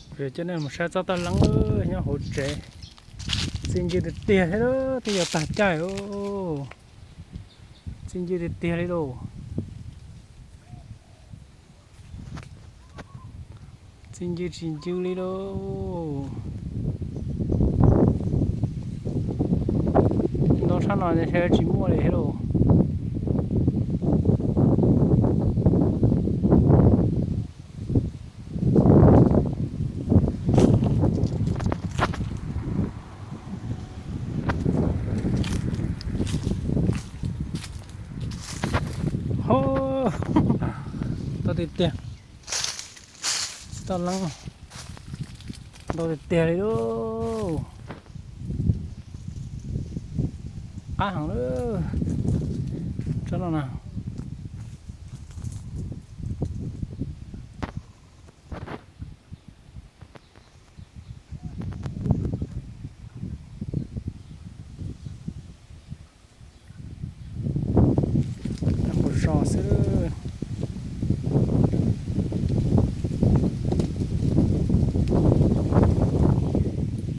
Kuv yuav coj nej mus saib tsob taub leeb nyob hauv tsev. Txi ncw tiag tiag thiab, twb yuav tag caij os. Txi ncw tiag tiag li lauj. Txi ncw tsis ncw li lauj. Ntau tshaj no ces tsis muaj li thiab lauj. Ho, ntau tiag tiag. Txi taub leeb ntau tiag tiag li lauj. Qab heev lawm. Tsob no na. Nyob puag zos xwb.